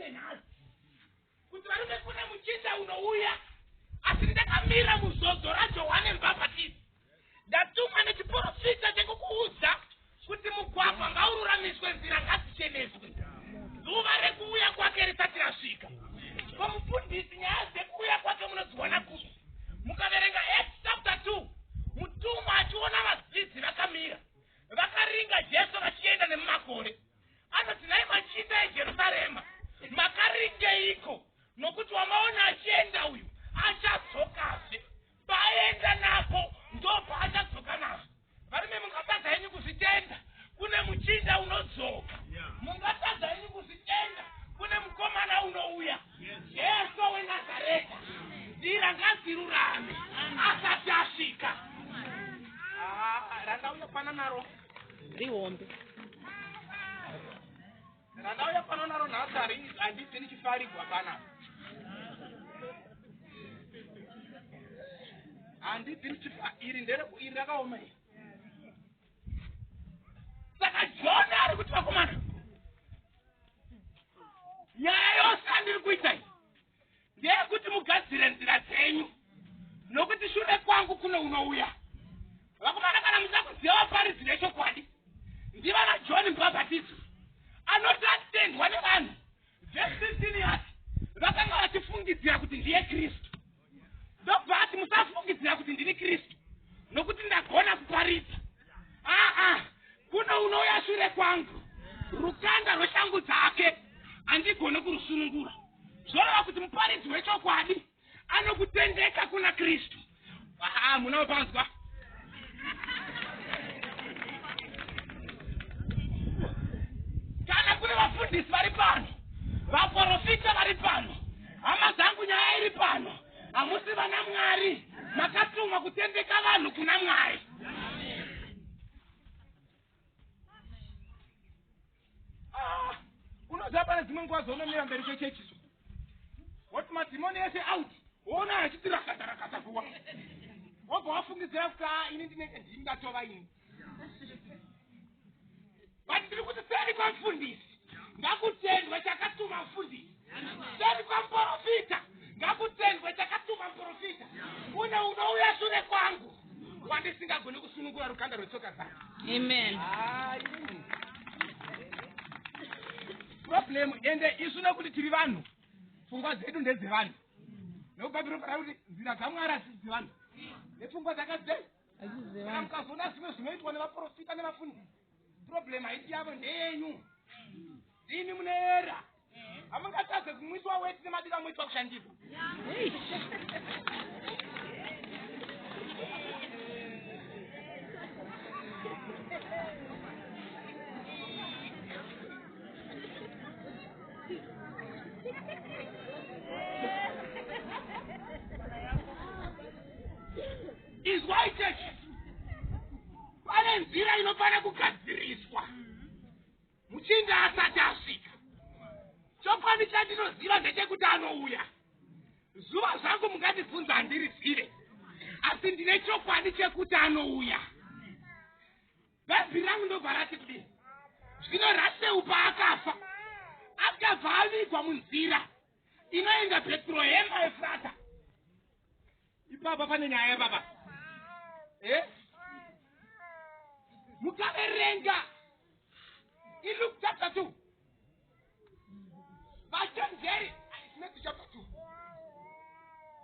varume nhasi kuti varume kune muchinda unouya asi ndakamira muzodzo rajohane mubhabhatisi ndatumwa nechiporofita chekukuudza kuti mugwagwa ngaururamiswe nzira ngadzicheneswe zuva rekuuya kwake risati rasvika ko mufundisi nyaya dzekuuya kwake munodziwana kupi mukaverenga Acts chapter 2 mutumwa achiona vadzidzi vakamira vakaringa jesu vachienda nemumakore anoti nhai machinda ejerusarema makaringeiko nokuti wamaona achienda uyu achadzokazve paenda napo ndopaachadzoka nazvo varume mungatadza henyu kuzvitenda kune muchinda unodzoka mungatadza henyu kuzvitenda kune mukomana unouya jesu wenazareta nzira ngadzirurame asati asvika ah, randauya pana naro rihombe randauya pano naro nhasi handibvi ndichifarigwa panapa handibvi ndichifa iri ndere iri rakaoma iri saka jona ari kuti vakomana nyaya yose andiri kuita iyi ndeyekuti mugadzire nzira dzenyu nokuti shure kwangu kuno unouya vakomana kana muchida kuziva vaparidzi vechokwadi ndivana john mubhabhatisi anoti atendwa nevanhu vhesi 15 yati vakanga vachifungidzira kuti ndiye kristu ndobva ati musafungidzira kuti ndini kristu nokuti ndagona kuparidza aa kuno unouya shure kwangu rukanda rweshangu dzake handigone kurusunungura zvoreva kuti muparidzi wechokwadi anokutendeka kuna kristu aa munopanzwa kana kune vafundisi vari pano vaprofita vari pano hama dzangu nyaya iri pano hamusi vana mwari makatumwa kutendeka vanhu kuna mwari ah, unoziva pane dzimwe nguva dzaunomira mberi kwechechi so woti madhimoni ese out woona achiti rakata rakata kuwa wobva wafungidzira kuti a ah, ini ndinenge ndini ndatova ini but ndiri kuti seri kwamufundisi ngakutendwe chakatuma mufundisi seri kwamuprofita ngakutendwe chakatuma muprofita une unouya shure kwangu wandisingagoni kusunungura rukanda rwetsoka dzake amen problem ende isu nekuti tiri vanhu pfungwa dzedu ndedzevanhu nokubhabhiro rinofanira kuti nzira dzamwari hadzisi dzevanhu nepfungwa dzakadzei kana mukazoona zvimwe zvinoitwa nevaprofita nevafundisi problem haisi yavo ndeyenyu ndimi munoera hamungatadze kumwiswa weti nemadira moitwa kushandirwa Izwai chechi, pane nzira inofanira kugadziriswa muchinda asati asvika. Chokwadi chandinoziva ndechekuti anouya. Zuva zvangu mungandibvunza handirizive, asi ndine chokwadi chekuti anouya. Bhaibheri rangu ndobva rati kudii? Zvino Raseu paakafa, akabva avigwa munzira inoenda Bhetrehema Efrata. Ipapa pane nyaya baba. Eh? Mukaverenga iLuke chapter 2. Vachenjeri, Matthew chapter 2.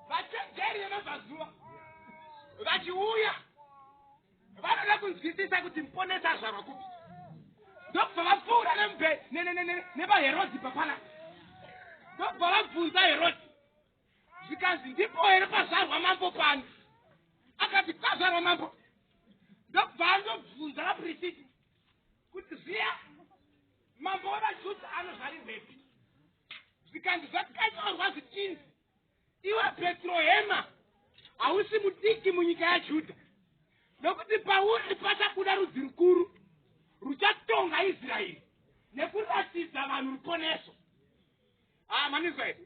Vachenjeri vemabvazuva vachiuya vanoda kunzwisisa kuti muponesi azvarwa kupi ndokubva vapfuura nevaherodhi papalasi ndokubva vabvunza herodhi zvikanzi ndipo here pazvarwa mambo pano akati pazvarwa mambo ndokubva andobvunza vapirisiti kuti zviya mambo wevajudha anozvarirwepi zvikanzi zvakanyorwa zvichinzi iwe bhetrohema hausi mudiki munyika yajudha nokuti pauri pachabuda rudzi rukuru ruchatonga israeri nekuratidza vanhu ruponeso Ah, manizwa here?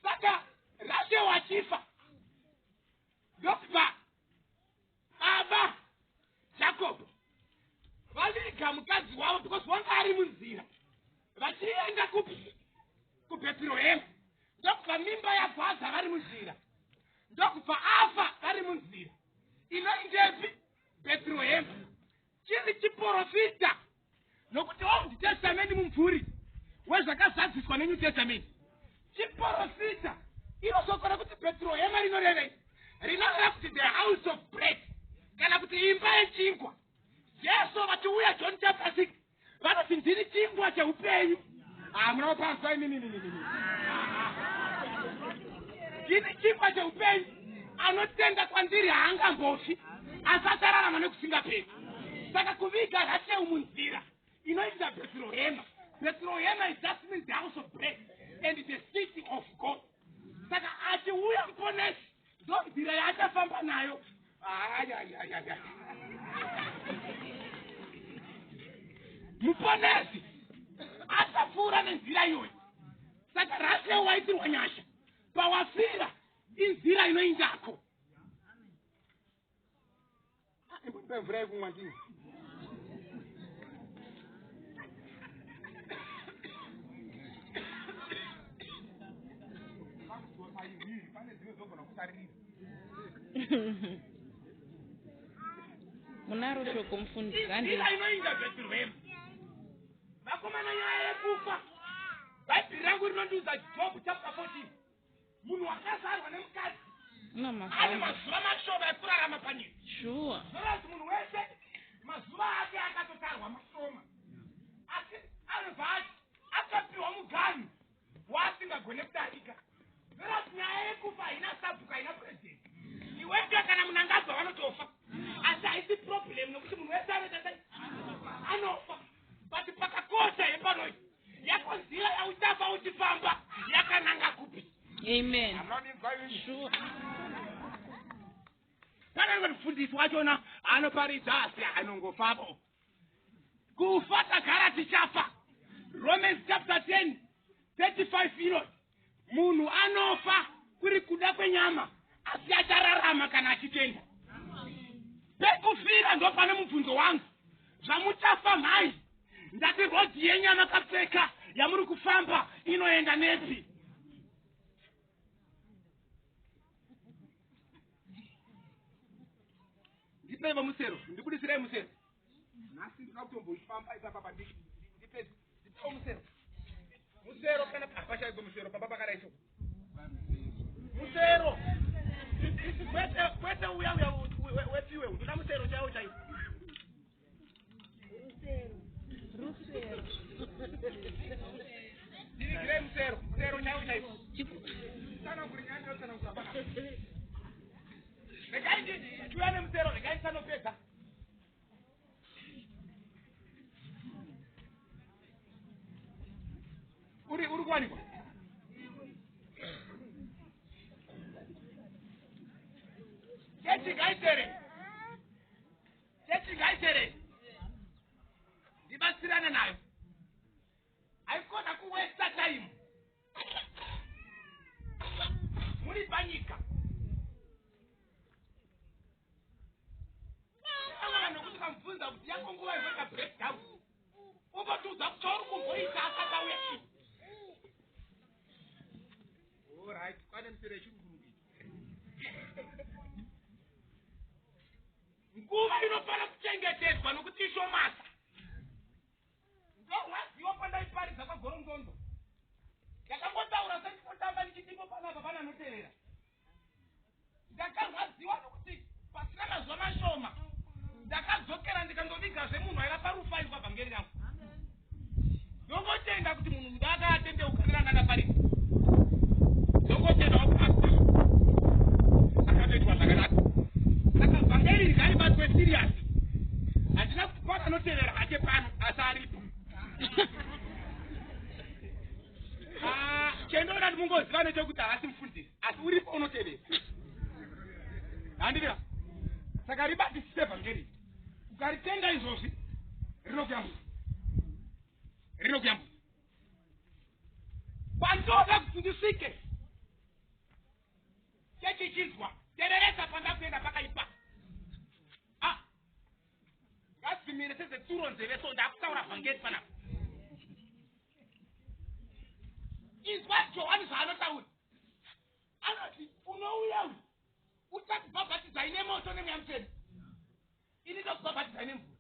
Saka Rashe wachifa ndokubva baba Jacob vaviga mukadzi wavo because wanga ari munzira vachienda kupi KuBhetirehema. Ndokubva mimba yagwaza vari munzira. Ndokubva afa vari munzira. Inoindepi? Bhetirehema. Chiri chiporofita. Nokuti Old Testament mumvuri wezvakazadziswa neNew Testament. Chiporofita. Iro shoko rekuti Bhetirehema rinorevei? Rinoreva kuti the house of bread, kana kuti imba yechingwa. Jesu vachiuya John chapter 6 vanoti ndini chingwa cheupenyu. Hamuna kupazwa imimi. Ndini chingwa cheupenyu, anotenda kwandiri haangambofi asi achararama nekusingaperi. Saka kuviga Rachel munzira inoita Bethlehem. Bethlehem, it just means the house of bread and the city of God. Saka achiuya Muponesi, ndo nzira yaachafamba nayo. Ayayayaya, Muponesi achapfuura nenzira iyoyi. Saka Rachel waitirwa nyasha pawafira, inzira inoindako. Imbondipe mvura yekumwa ndini. Pane dzimwe dzogona kusaririra. Munaro shoko, mufundisi. Inzira inoinda Bethlehem. Vakomana, nyaya yekufa, Bhaibheri rangu rinondiudza, Job chapter 14, munhu wakazarwa nemukadzi una ane mazuva mazuva mashoma ekurarama panyika. Zvoreva kuti munhu wese mazuva ake akatotarwa mashoma, asi anobva ati akapiwa muganhu waasingagone kudarika. Zvoreva kuti nyaya yekufa haina sabhuku, haina purezidendi. Iwega kana Munangagwa vanotofa, asi haisi problem nokuti munhu wese anoita sei? Anofa. But pakakosha yepanoi yako nzira yauchafa uchifamba yakananga kupi? Amen. Hamuna imi. Sure. Pane mufundisi wachona anoparidza asi anongofapo. Kufa tagara tichafa. Romans chapter 10 35 inoti munhu anofa kuri kuda kwenyama, asi achararama kana achitenda. Pekufira ndo pane mubvunzo wangu. Zvamuchafa mhai, ndati road yenyama kapfeka yamuri kufamba inoenda nepi? Ndipeivo musero, ndibudisirei musero. Nhasi ndinoda kutomboifamba ipapa. Ndipedze, ndipewo musero, musero kana hapashaikwe musero pamba pakadai. So musero, kwete kwete uya uya wepiwe, ndoda musero chaiwo chaiwo. Rusero. Ndirigirei musero, musero chaiwo chaiwo. Tsananguri nyaya, ndinotsanangura paka. Regai ndiuya nemusero, regai ndisanopedza. Uri kuwanikwa chechi ngaitere, chechi ngaitere, ndibatsirane nayo. Haikona kuwaste time muri panyika. Ava nokuti kamubvunza kuti yako nguva inoita breakdown, umbotiudza kuti chauri kumboita asati auya chii. Alright, kwane misero yechirungu. Nguva inofanira kuchengetedzwa nokuti ishomasa. Ndorwadziwa pandaiparidza kwaGorongondo, ndakangotaura sendikotamba ndichitipo panapa pana anoteerera. Ndakarwadziwa nokuti pasina mazuva mashoma ndakadzokera ndikandovigazve munhu aiva parufairwa vhangeri rangu. Ndongotenda kuti munhu ndakatendeuka neranga ndaparidza. Ndongotenda wapasta akatoitwa zvakanaka. Saka vhangeri ngaribatwe serious. Handina kuti pano anotevera hake pano, asi aripo. Ah, chendoda kuti mungoziva nechekuti haasi mufundisi, asi uripo unotevera, handivira. Saka ribatisise vhangeri. Ukaritenga izvozvi, rinokuyambudza, rinokuyambudza. Kwandoda kuti ndisvike, chechichinzwa tereresa pandakuenda pakaipa. Ah, ngadzimire sezetsuro nzeve. So ndakutaura vhangeri panapa. Inzwa Johani zvaanotaura. Anoti unouya uyu uchakubhabhatidzai nemoto nemweya mutsvene. Ini ndokubhabhatidzai nemvura.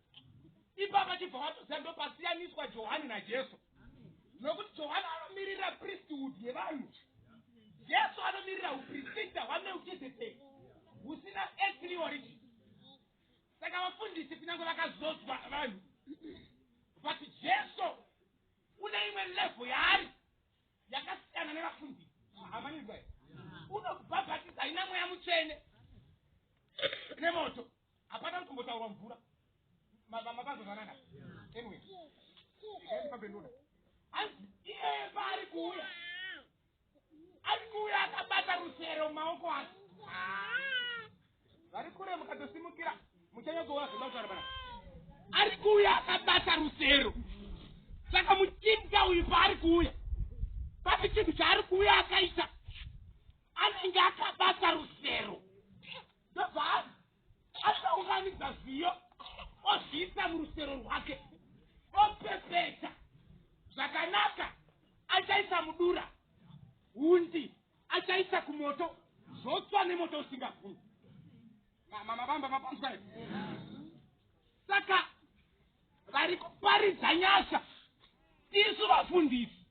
Ipapa chibva watoziva ndopasiyaniswa Johani naJesu. Nokuti Johani anomirira priesthood yevanhu. Jesu anomirira huprista hwaMelkizedeki husina earthly origin. Saka vafundisi kunyange vakazodzwa vanhu, but Jesu une imwe level yaari yakasiyana nevafundisi. Hamanizwa here? Unokubhabhatidza ina mweya mutsvene nemoto. Hapana kutombotaurwa mvura. Mapanzwa zvakanaka. Anyway, ndifambe ndoda. Hanzi iye paari kuuya, ari kuuya akabata rusero mumaoko ake. Vari kure mukatosimukira muchanyatsoona zvinotaura panapa. Ari kuuya akabata rusero. Saka muchinda uyu paari kuuya, pane chinhu chaari kuuya akaita, anenge akabata rusero. Ndobva asaunganidza zviyo ozviisa murusero rwake, opepeta zvakanaka, achaisa mudura, hundi achaisa kumoto, zvotswa nemoto usingabvumi. Mabamba mapanzwa here? Saka vari kuparidza nyasha tisu vafundisi.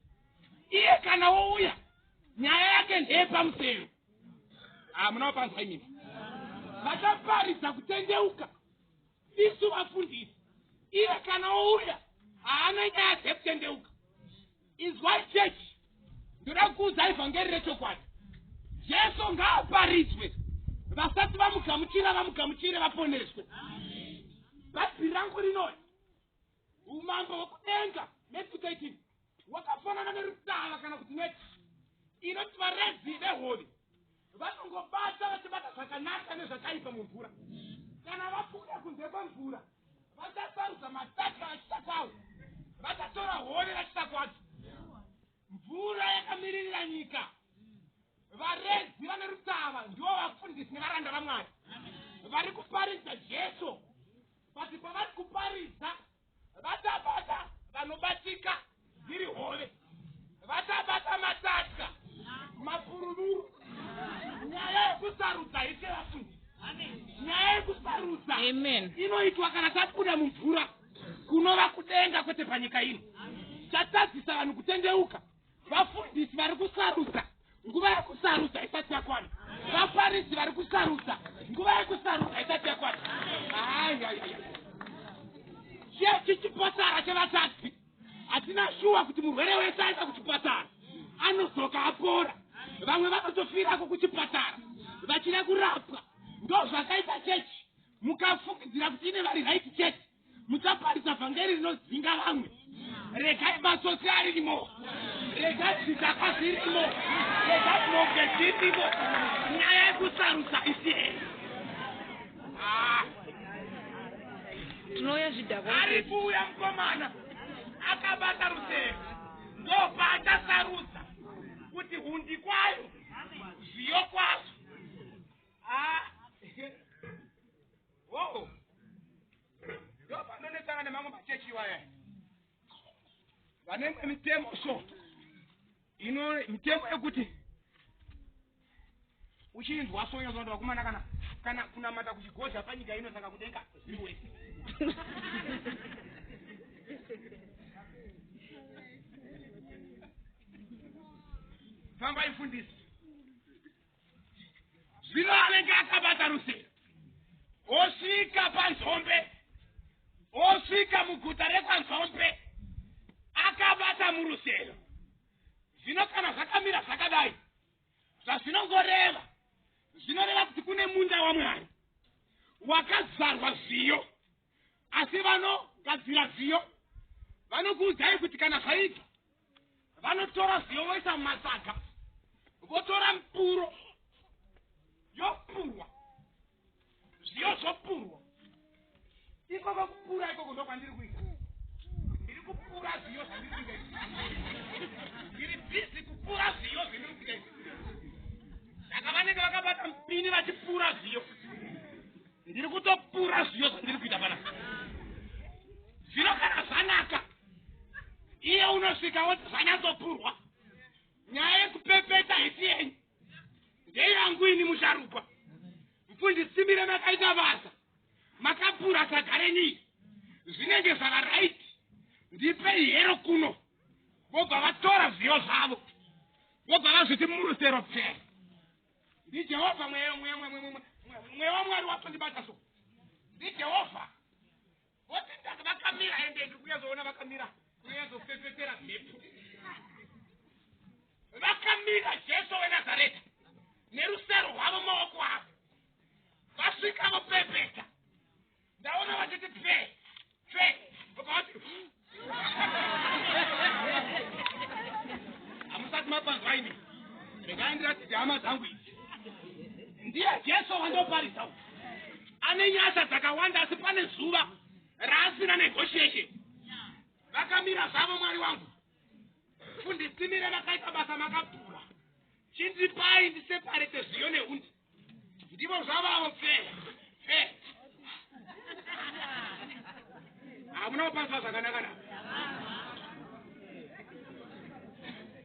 Iye kana wouya nyaya yake ndeyepamusero. Hamuna kupanzwa imimi. Vachaparidza kutendeuka tisu vafundisi. Iye kana wouya haana nyaya dzekutendeuka. Inzwai chechi, ndoda kukuudzai vhangeri rechokwadi. Jesu ngaaparidzwe, vasati vamugamuchira vamugamuchire vaponeswe. Bhaibheri rangu rinoti umambo hwekudenga, Matthew 13, wakafanana nerutava kana kuti neti inoti varedzi vehove vanongobata vachibata zvakanaka nezvakaipa mumvura. Kana vabuda kunze kwemvura vachasarudza matatya vachita kwawo, vachatora hove vachita kwadzo. Mvura yakamiririra nyika. Varedzi vane rutava ndivo vafundisi nevaranda vaMwari vari kuparidza Jesu. But pavari kuparidza vachabata vanobatika dziri hove, vachabata matatya, mapurururu. Nyaya yekusarudza ite vafundisi. Nyaya yekusarudza Amen. inoitwa kana tabuda mumvura, kunova kudenga kwete panyika ino. Chatadzisa vanhu kutendeuka, vafundisi vari kusarudza nguva yekusarudza isati yakwana. Vafarisi vari kusarudza nguva yekusarudza isati yakwana. Ayayaya, chechi chipatara chevatadzi. Hatina shuwa kuti murwere wese aenda kuchipatara anozoka apora. Vamwe vanotofirako kuchipatara vachida kurapwa. Ndo zvakaita chechi. Mukafungidzira kuti ine vari right chete, muchaparisa vhangeri rinodzinga vamwe. Regai matsotsi arimo, regai zvidhakwa zvirimo, regai mombe dzirimo. Nyaya yekusarudza isi here? Tinouya zvidhakwa. Ari kuuya mukomana akabata rusero, ndopaachasarudza kuti hundi kwayo, zviyo kwazvo. Wo ndo panonetsana nemamwe machechi iwaya vane imwe mitemo. So ino mitemo yekuti uchinzwa so inozonda vakomana kana kunamata kuchigozha panyika ino, saka kudenga zviri wese. Fambai mufundisi. Zvino anenge akabata rusero, osvika panzombe, osvika muguta rekwanzombe akabata murusero. Zvino kana zvakamira zvakadai, zvazvinongoreva, zvinoreva kuti kune munda waMwari wakazarwa zviyo, asi vanogadzira zviyo vanokuudzai kuti kana zvaibva vanotora zviyo voisa mumasaga, votora mupuro yopurwa, zviyo zvopurwa. Ikoko kupura ikoko ndo kwandiri kuita. Ndiri kupura zviyo zvandiri kuita izvi. Ndiri busy kupura zviyo zvendiri kuita izvi. Saka vanenge vakabata mupini vachipura zviyo. Ndiri kutopura zviyo zvandiri kuita panapa. Zvino kana zvanaka, iye unosvika woti zvanyatsopurwa. Vasharukwa mfundisi mire makaita basa makapura sagarenii zvinenge zvava right ndipei hero kuno vobva vatora zviyo zvavo vobva vazviti murusero pfee ndijehovha mweya wamwari watondibata so ndijehovha voti ndaka vakamira ende ndiri kuyazoona vakamira kuyazofefetera mhepo vakamira jesu wenazareta nerusero rwavo maoko avo vasvika vopepeta ndaona vachiti pfe pfe vobva vati hamusati mapanzwa imi regai ndiratidze hama dzangu idzi ndiye jesu wandoparisa uyu ane nyasha dzakawanda asi pane zuva raasina negotiation vakamira zvavo mwari wangu fundisimire vakaita basa makapura chindipai ndiseparete zviyo nehundi ndivo zvavavo pfe pfe hamuna kupaswa zvakanaka na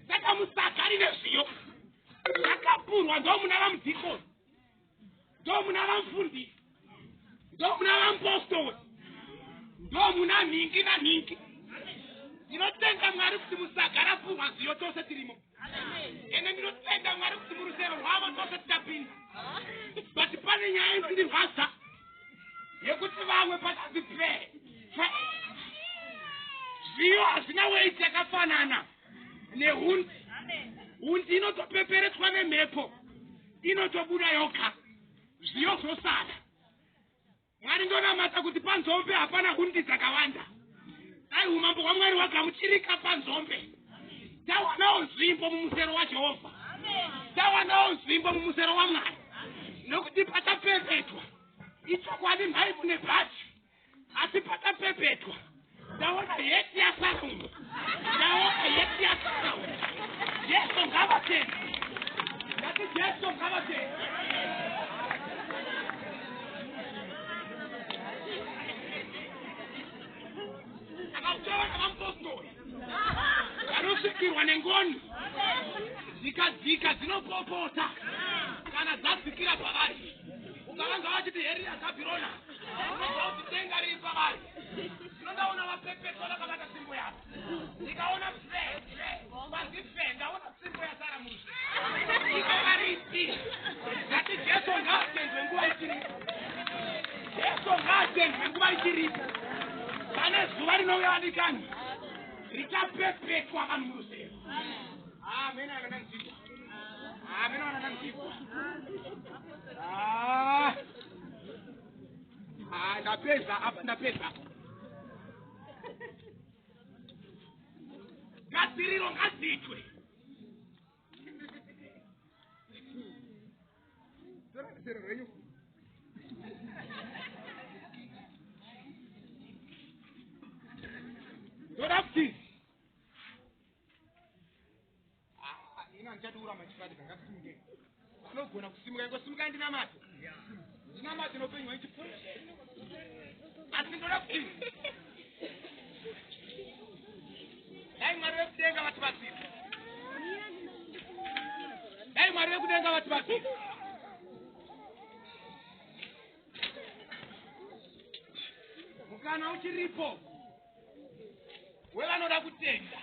saka musaka rine zviyo zvakapurwa ndomuna vamudhikoni ndomuna vamufundisi ndomuna vamupostori ndomuna nhingi nanhingi ndinotenda mwari kuti musaga rapurwa zviyo tose tirimo ende ndinotenda mwari kuti murusero rwavo tose tichapinda but pane nyaya inondirwadza yekuti vamwe pachanzi pfe pfe zviyo hazvina weiti yakafanana nehundi hundi inotopeperetswa nemhepo inotobuda yoga zviyo zvosara Mwari ndonamata kuti panzombe hapana hundi dzakawanda. Dai umambo hwaMwari hwagamuchirika panzombe. Tawanawo nzvimbo mumusero waJehovha. Tawanawo nzvimbo mumusero waMwari. Nokuti patapepetwa ichokwadi mhai mune bhachi asi patapepetwa ndaona heti yasara uno ndaona heti yasara uno Jesu ngavatende ndati Jesu ngavatende akauchawana vamupostori vanosvikirwa nengoni dzikadzika dzinopopota kana dzadzikira pavari ukavanzwa vachiti heriya zabhirona unobva kuti denga riri pavari zvino ndaona vapepetwa vakabata tsvimbo yavo ndikaona pfe pfe panzi pfe ndaona tsvimbo yasara murusvi iko varipi ndati jesu ngaatendwe nguva ichiripo jesu ngaatendwe nguva ichiripo pane zuva rinouya vadikani richapepetwa vanhu murusero amen akananzikwa amen akananzikwa ah. Ah, ndapedza apa ndapedza gadziriro ngadziitwe zero rwenyu ndoda kuti Ah, ini handichadi kuramba ndichiratidza ngatisimukei vanogona kusimuka ingosimukai ndinamate ndinamate noupenyu hwenyu chipfuura asi ndinoda kuti dai mwari vekudenga vatibatsira dai mwari vekudenga vatibatsira mukana uchiripo wevanoda kutenda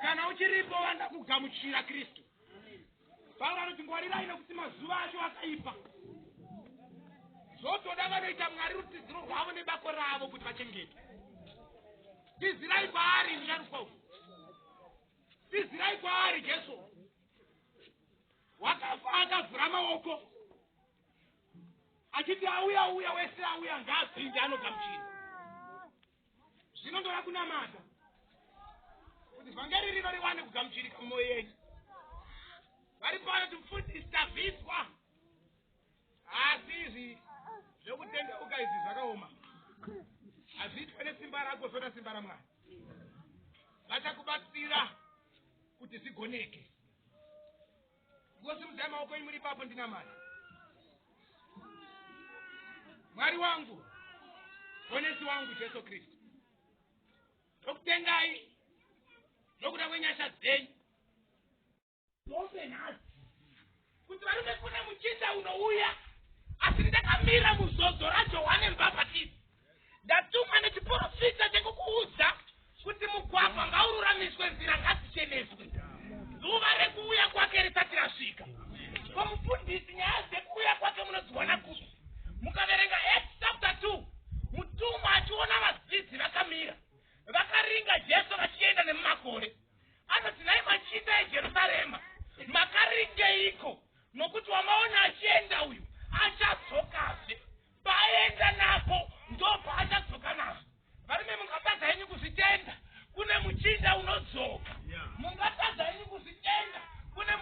kana uchiripo vanda kugamuchira kristu pauro anoti ngwarirai nokuti mazuva acho akaipa zvotoda vanoita mwari rutiziro rwavo nebako ravo kuti vachengetwe tizirai kwaari musharukwa uyu tizirai kwaari jesu wakafa akavhura maoko achiti auya uya wese auya ngaapinde anogamuchira Zvino ndoda kunamata kuti vhangeri rino riwane kugamuchirika mumwoyo yenyu. Vari pano kuti mufundisi tavhiswa, asi izvi zvekutendeuka izvi zvakaoma, hazviitwe nesimba rako, zvoda simba raMwari. Vachakubatsira kuti zvigoneke. Ngosimudzai maoko enyu muri ipapo ndinamata. Mwari wangu, ponesi wangu Jesu Kristu. Ndokutengai nokuda kwenyasha dzenyu. Dzose nhasi. Kuti varume kune muchinda unouya, asi ndakamira muzodzo raJohane Mubhabhatisi. Ndatumwa nechiprofita.